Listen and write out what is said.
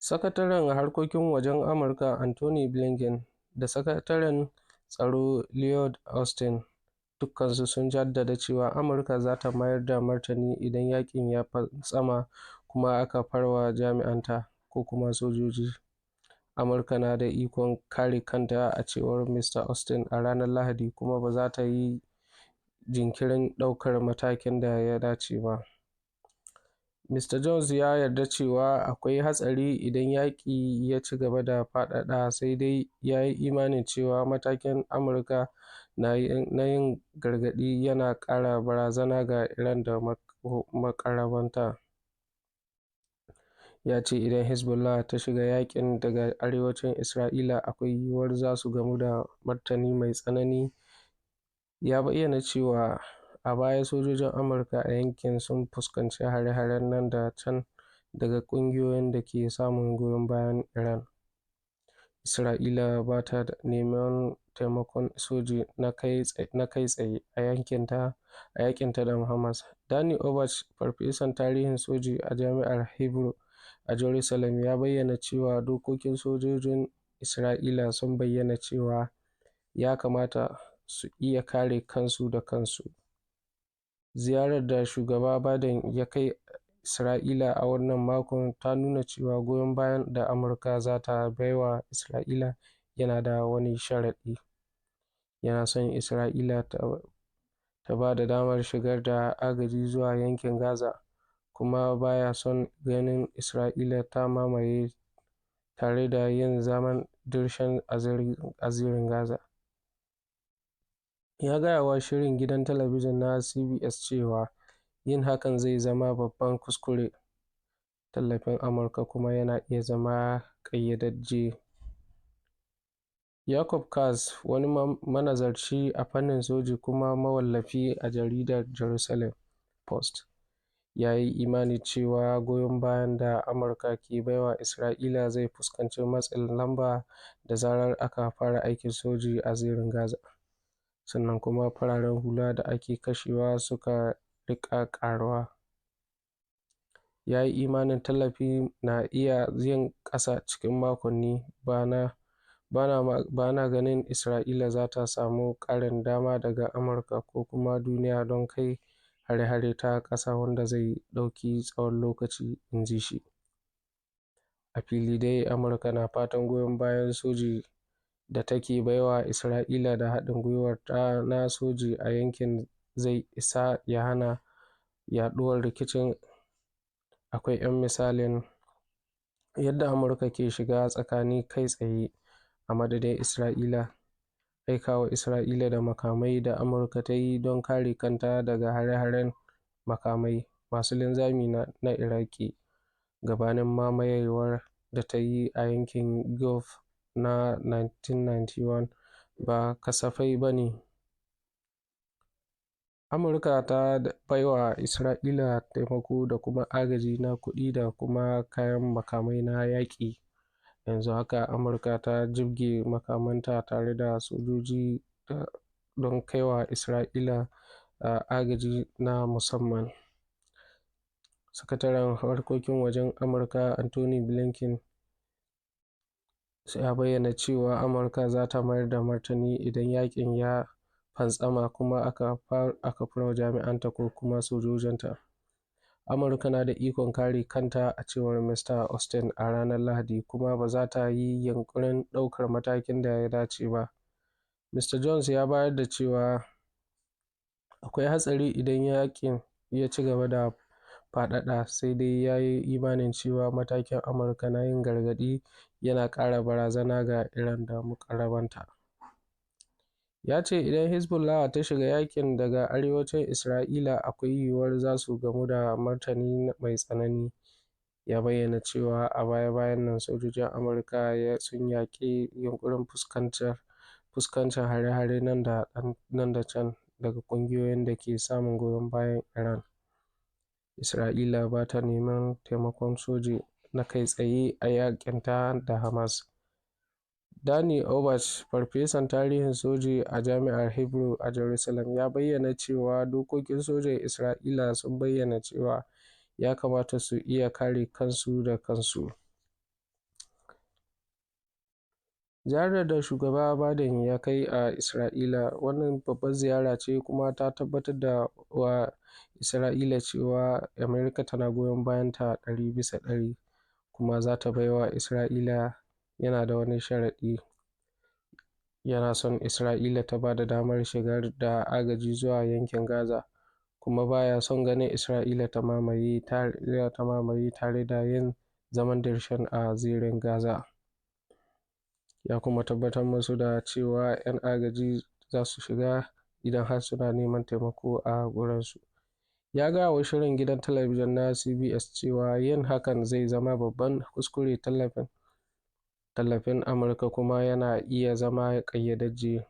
Sakataren Harkokin Wajen Amurka Antony Blinken da Sakataren Tsaro Lloyd Austin dukkansu sun jaddada cewa Amurka za ta mayar da martani idan yaƙin ya fantsama kuma aka farwa jami'anta ko kuma sojoji. Amurka na da ikon kare kanta, a cewar Mr. Austin a ranar Lahadi, kuma ba za ta yi jinkirin ɗaukar matakin da ya dace ba. Mr. Jones ya yarda cewa akwai hatsari idan yaƙi ya ci gaba da faɗaɗa, sai dai ya yi imanin cewa matakin Amurka na yin gargaɗi yana ƙara barazana ga Iran da muƙarrabanta. Ya ce idan Hezbollah ta shiga yaƙin daga arewacin Isra'ila, akwai yiwuwar za su gamu da martani mai tsanani. Ya bayyana cewa a baya sojojin Amurka a yankin sun fuskanci hare-hare nan da can daga ƙungiyoyin da ke samun goyon bayan Iran. Isra'ila ba ta neman taimakon soji na kai tsaye a yakinta da Hamas. Danny Auerbach, farfesan tarihin soji a Jami'ar Hebrew a Jerusalem, ya bayyana cewa dokokin sojojin Isra'ila sun bayyana cewa ya kamata su iya kare kansu da kansu. Ziyarar da Shugaba Biden ya kai Isra'ila a wannan makon ta nuna cewa goyon bayan da Amurka za ta baiwa Isra'ila yana da wani sharaɗi: Yana son Isra'ila ta ba da damar shigar da agaji zuwa yankin Gaza kuma ba ya son ganin Isra'ila ta mamaye tare da yin zaman dirshan a zirin Gaza. Ya gaya wa shirin gidan talabijin na CBS cewa yin hakan zai zama babban kuskure, tallafin Amurka kuma yana iya zama ƙayyadajje. Yaakov Katz, wani manazarci a fannin soji kuma mawallafi a jaridar Jerusalem Post, ya yi imani cewa goyon bayan da Amurka ke baiwa Isra'ila zai fuskanci matsin lamba da zarar aka fara aikin soji a zirin Gaza, sannan kuma fararen hula da ake kashewa suka rika karuwa. Ya yi imanin tallafi na iya yin ƙasa cikin makonni. Ba na ganin Isra'ila za ta samu ƙarin dama daga Amurka ko kuma duniya don kai hare-hare ta ƙasa wanda zai ɗauki tsawon lokaci, inji shi. A fili dai Amurka na fatan goyon bayan soji da take baiwa Isra'ila da haɗin gwiwarta na soji a yankin zai isa ya hana yaduwar rikicin. Akwai ‘yan misalan yadda Amurka ke shiga tsakani kai tsaye a madadin Isra'ila: Aikawa Isra'ila da makamai da Amurka ta yi don kare kanta daga hare-haren makamai masu linzami na Iraki gabanin mamayewar da ta yi a yankin Gulf na 1991 ba kasafai ba ne. Amurka ta baiwa Isra'ila taimako da kuma agaji na kuɗi da kuma kayan makamai na yaƙi. Yanzu haka Amurka ta jibge makamanta tare da sojoji don kaiwa Isra'ila agaji na musamman. Sakataren Harkokin Wajen Amurka Antony Blinken ya bayyana cewa Amurka za ta mayar da martani idan yaƙin ya fantsama kuma aka farwa jami'anta ko kuma sojojinta. Amurka na da ikon kare kanta, a cewar Mr. Austin a ranar Lahadi, kuma ba za ta yi yunƙurin ɗaukar matakin da ya dace ba. Mr. Jones ya bayar da cewa akwai hatsari idan yaƙin ya ci gaba da faɗaɗa, sai dai ya yi imanin cewa matakin Amurka na yin gargaɗi yana ƙara barazana ga Iran da muƙarrabanta. Ya ce idan Hezbollah ta shiga yaƙin daga arewacin Isra'ila, akwai yiwuwar za su gamu da martani mai tsanani. Ya bayyana cewa a baya-bayan nan sojojin Amurka sun yaƙi yunƙurin fuskantar hare-hare nan da can daga ƙungiyoyin da ke samun goyon bayan Iran. Isra'ila ba ta neman taimakon soji na kai tsaye a yakinta da Hamas. Danny Auerbach, farfesan tarihin soji a Jami'ar Hebrew a Jerusalem, ya bayyana cewa dokokin sojan Isra'ila sun bayyana cewa ya kamata su iya kare kansu da kansu. Ziyarar da Shugaba Biden ya kai a Isra'ila wannan babbar ziyara ce, kuma ta tabbatar da wa Isra'ila cewa Amurka tana goyon bayanta 100%, kuma za ta baiwa Isra'ila yana da wani sharaɗi: yana son Isra'ila ta ba da damar shigar da agaji zuwa yankin Gaza, kuma ba ya son ganin Isra'ila ta mamaye tare da yin zaman dirshan a zirin Gaza. Ya kuma tabbatar musu da cewa 'yan agaji za su shiga idan har suna neman taimako a wurinsu. Ya gaya wa shirin gidan talabijin na CBS cewa yin hakan zai zama babban kuskure, tallafin Amurka kuma yana iya zama ƙayyadajje.